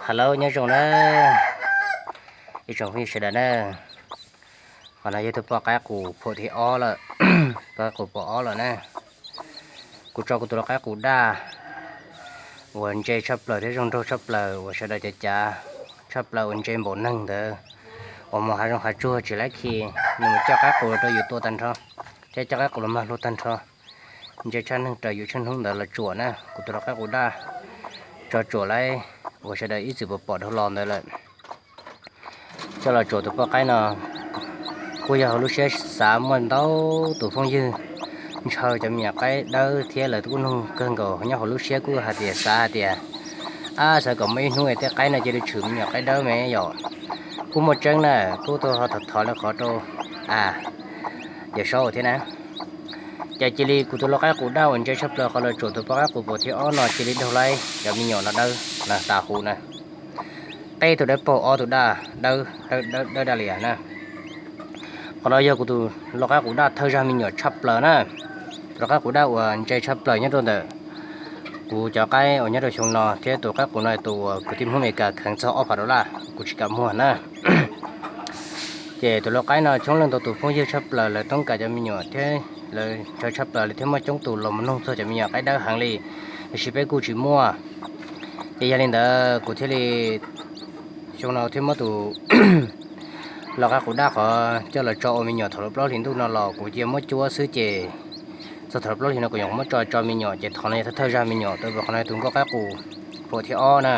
Hello, nyob zoo na ib tsoom phooj ywg sawv daws na. Qhov no yog tus poj qaib qus phuam thib ob lawm, poj qaib qus phuam ob lawm na. Kuv tso kuv tus lau qaib qus daj uas ntse tshaj plaws thiab zoo nraug tshaj plaws uas sawv daws cav cav tshaj plaws uas ntse npaum neeg ntawd, uas mus hav zoov hav tsuag tsis laib khi, nws mus coj qaib qus los rau yus tua tag nrho, thiab coj qaib qus los mag hlua tag nrho, ntse tshaj neeg raws yus tshaj hnub ntawd los tsuam na. Kuv tus lau qaib qus daj tso tsuam laib uas sawv daws ib txwm pom pom dhau los ntawd lawm. Coj los tsuam tus poj qaib no kuj yog hauv lub siab xav muaj ntau tus phooj ywg ntshaw cov me nyuam qaib dawb thiab lawv kuj nug kawg nkaus nyob hauv lub siab kuj hais tias xav hais tias, ab, xav kom muaj ib hnub tej qaib no cia li tshwm me nyuam qaib dawb me yom. Kuj muaj tseeb na, kuj tuaj ho thov thov lawv qhov rau, a, Yawm Saub thiab na. Ces cia li kuv tus lau qaib qus daj uas ntse tshaj plaws qhov los tsuam tus poj qaib qus phuam thib ob no cia li daug laib cov me nyuam no dawb na, tas huv na. Qeb tug dawb paug, ob tug daj, dawb daj li na. Qhov no yog kuv tus lau qaib qus daj thawj zaj me nyuam tshaj plaws na. Tus lau qaib qus daj uas ntse tshaj plaws nyob rau ntawm kuv cov qaib uas nyob rau xyoo no thiab tus qaib qus no tus uas kuv tij Hmoob Amelikas kheev txog ob phav dollar kuv tsis kam muag na. Ces tus lau qaib no coob leej ntau tus phooj ywg tshaj plaws lawv toob kas cov me nyuam thiab lawv ntshaw tshaj plaws li thiab muaj coob tus los mus nug txog cov me nyuam qaib dawb heev li, tiam sis peb kuj tsis muaj. Ces yog li ntawd kuv thiaj li xyoo no thiaj muab tus lau qaib qus daj qhov coj los tso ua me nyuam thaum lub plaub hlis ntuj no los kuv cia muab cuab xwb ces txog thaum lub plaub hlis no kuv yuav muab tso tso me nyuam ces qhov no yog thawj thawj zaj me nyuam, tus qhov no yog tus nkauj qaib qus phuam thib ob na.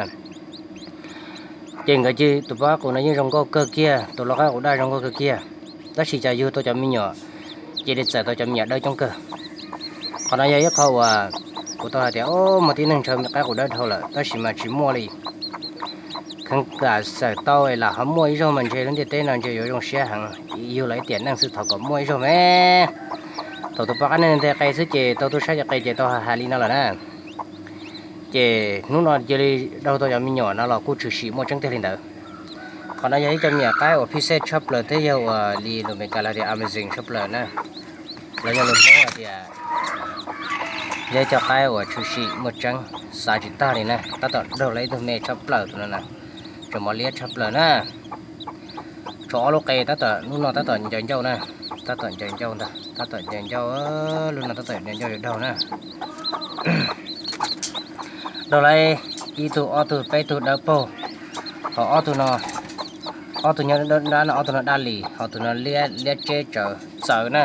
Ces nkawd cia, tus poj qaib qus no yeej zoo nkauj kawg kiag, tus lau qaib qus daj zoo nkauj kawg kiag, tab sis cas yug tau cov me nyuam cia li txawm tau cov me nyuam dawb coob kawg. Qhov no yog ib qho uas kuv tau hais tias, o, muaj tib neeg ntshaw qaib qus dawb dhau lawm tab sis mas tsis muaj li. Kheev kam xawm tau lam ho muaj ib zaug mas ntshe lub ntiaj teb no ntshe yuav zoo siab heev, yug los ib tiam neej xwb thov kom muaj ib zaug me. Thaum tus poj qaib neeg nteg qe xwb ces tau tuaj saib cov qe ces tau hais hais li no lawm na. Ces hnub no cia li daug tau cov me nyuam no los kuj tshwm sim muaj tseeb tiag li ntawd. Qhov no yog ib co me nyuam qaib uas phij xej tshaj plaws thiab yog uas li lus Amelikas lawv tias amazing tshaj plaws na. Los yog lus Hmoob hais tias yog ib co qaib uas tshwm sim muaj tseeb, xav tsis tag li na, tab tom daug lawm ib tug me tshaj plaws tus no na, tseem mos liab tshaj plaws na. Tshuav ob lub qe tab tom, lub no tab tom ncaws ncauj na, tab tom ncaws ncauj ntag, tab tom ncaws ncauj, lub no tab tom ncaws ncauj yuav daug na. Daug lawm ib tug, ob tug, peb tug dawb paug, ho ob tug no, ob tug nyob dab no, ob tug no daj li, ho tus no liab, liab tseb txawv txawv na,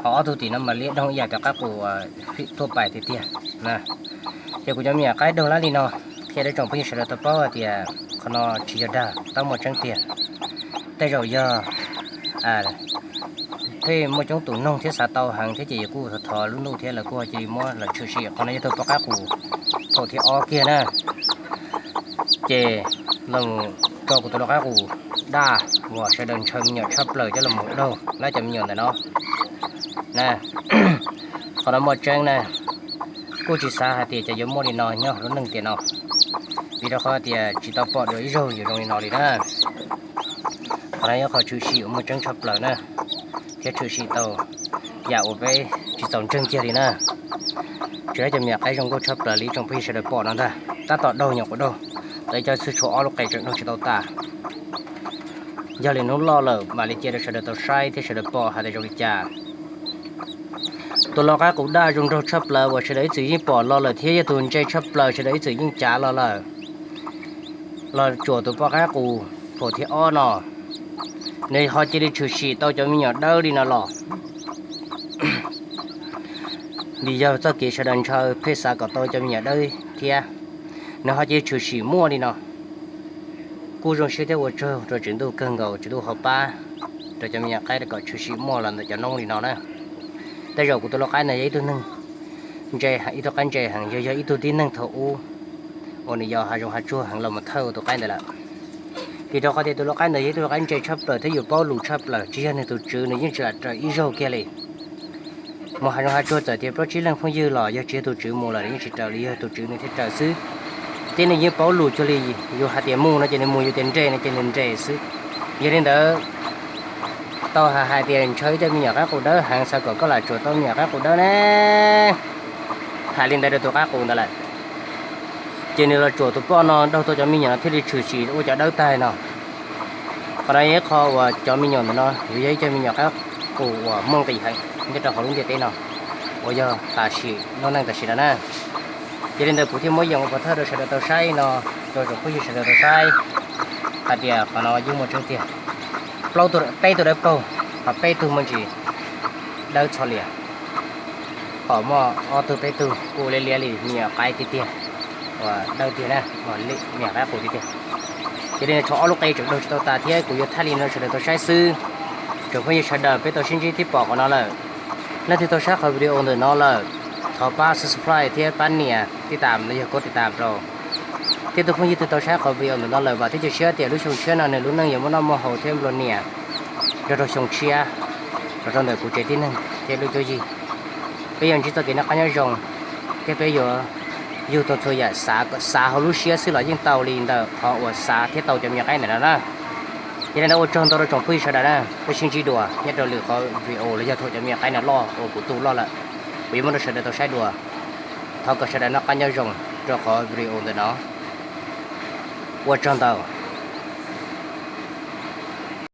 ho ob tug tim no mas liab doog ib yam cov qaib qus tuaj pais tiag tiag na. Ces kuv cov me nyuam qaib daug lawm li no, qhia rau tsoom phooj ywg sawv daws tau paub hais tias qhov no tsis yog dag, tab muaj tseeb tiag. Tej zaum yog pheej muaj coob tus noog thiab xav tau heev thiab ces kuj thov thov lub ntuj thiab lawv kuj cia li muab los tshwm sim. Qhov no yog tus poj qaib qus phaum thib ob kiag na. Ces los tso kuv tus lau qaib qus daj uas sawv daws ntshaw me nyuam tshaj plaws coj los mus daug lawm cov me nyuam ntawm no na. Qhov no muaj tseeb na, kuj tsis xav hais tias cov yuav muaj li no nyob hauv lub neej tiam no, vim rau qhov tias tsis tau pom dua ib zaug yuav zoo li no li na. Qhov no yog qhov tshwm sim uas muaj tseeb tshaj plaws na, thiab tshwm sim tau yam uas peb tsis txaus ntseeg kiag li na. Tsuas yog cov me nyuam qaib zoo nkauj tshaj plaws li tsoom phooj ywg sawv daws pom no ntag, tab tom daug nyuam qhuav daug, tau ib co xwb tshuav ob lub qe tseem daug tsis tau tas. Yog li hnub loj lawm mam li cia rau sawv daws tau saib thiab sawv daws pom hais tias zoo li cas. Tus lau qaib qus daj zoo nraug tshaj plaws uas sawv daws ib txwm yeej pom los lawm thiab yog tus ntse tshaj plaws sawv daws ib txwm yeej cav los lawm, los tsuam tus poj qaib qus phaum thib ob no, nws ho cia li tshwm sim tau cov me nyuam dawb li no los. Vim yog txoj kev sawv daws ntshaw pheej xav kom tau cov me nyuam dawb thiab, nws ho cia li tshwm sim muaj li no. Kuj zoo siab thiab ua tsaug rau Tswv Ntuj kawg nkaus, Tswv Ntuj ho pab rau cov me nyuam qaib kom tshwm sim muaj los ntawm cov noob li no na. Tej zaum kuv tus lau qaib no yog ib tug neeg ntse, ib tug qaib ntse heev, yog yog ib tug tib neeg thaum ub uas nws yos hav zoov hav tsuag heev los mus thawj ua tus qaib ntawd lawm. Vim rau qhov tias tus lau qaib ntawd yog ib tug lau qaib ntse tshaj plaws thiab yus paub lus tshaj plaws, tsis yog nws tus tswv nws yeej tsis lam raws ib zaug kiag li. Mus hav zoov hav tsuag txawm tias plaub tsib leeg phooj ywg los yog tsis yog tus tswv mus los nws yeej tsis raws li, yog tus tswv nws thiaj raws xwb. Thiab nws yeej paub lus cuag li yus hais tias mus no ces nws mus, yus tias nres no ces nws nres xwb. Yog li ntawd tau hais hais tias ntshaw ib co me nyuam qaib qus dawb heev, xav kom koj lam tsuam tau me nyuam qaib qus dawb ne. Hais li ntawd rau tus qaib qus ntawd lawm. Ces nws los tsuam tus poj no daug tau cov me nyuam no thiaj li tshwm sim ua cov dawb tag no. Qhov no yog ib qho uas cov me nyuam ntawm no yuav yog ib co me nyuam qaib qus uas muaj nqis heev nyob rau hauv lub ntiaj teb no uas yog tam sim no neej tam sim no na. Yog li ntawd kuv thiaj muab yeem ua pov thawj rau sawv daws tau saib no, rau tsoom phooj ywg sawv daws tau saib hais tias qhov no yeej muaj tseeb tiag. Peb tug dawb paug, ho peb tug muaj ntsis dawb txho lias, ho muaj ob tug peb tug kuj liab liab li me nyuam qaib tiag tiag, uas dawb tiag na, me nyuam qaib qus tiag tiag. Yog li no tshuav ob lub qe tseem daug tsis tau tas thiab kuv yuav thaij li no sawv daws tau saib xwb. Tsoom phooj ywg sawv daws peb tau sib ntsib thiab pom qhov no lawm, leej twg tau saib qhov video ntawm no lawm, thov pab subscribe thiab pab nias tij tam los yog kov tij tam rau. Thiab tus phooj ywg twg tau saib qhov video ntawm no lawm vam thiab cia siab tias lub xyoo tshiab no nws lub neej yuav muaj noj muaj haus thiab nplua niam nrog rau xyoo tshiab los rau ntawm kuv tsev tib neeg thiab lub cuab yig. Peb yuav ntsib txoj kev noj qab nyob zoo, thiab peb yuav yug tau txhua yam xav, xav hauv lub siab xwb los yeej tau li ntawm qhov uas xav thiab tau cov me nyuam qaib ntawm no na. Yog li ntawd ua tsaug ntau rau tsoom phooj ywg sawv daws na, peb sib ntsib dua nyob rau lwm qhov video los yog thaum cov me nyuam qaib no loj uas kuv tu loj lawm, kuv yuav muab rau sawv daws tau saib dua. Thov kom sawv daws noj qab nyob zoo rau qhov video ntawm no. Ua tsaug ntau.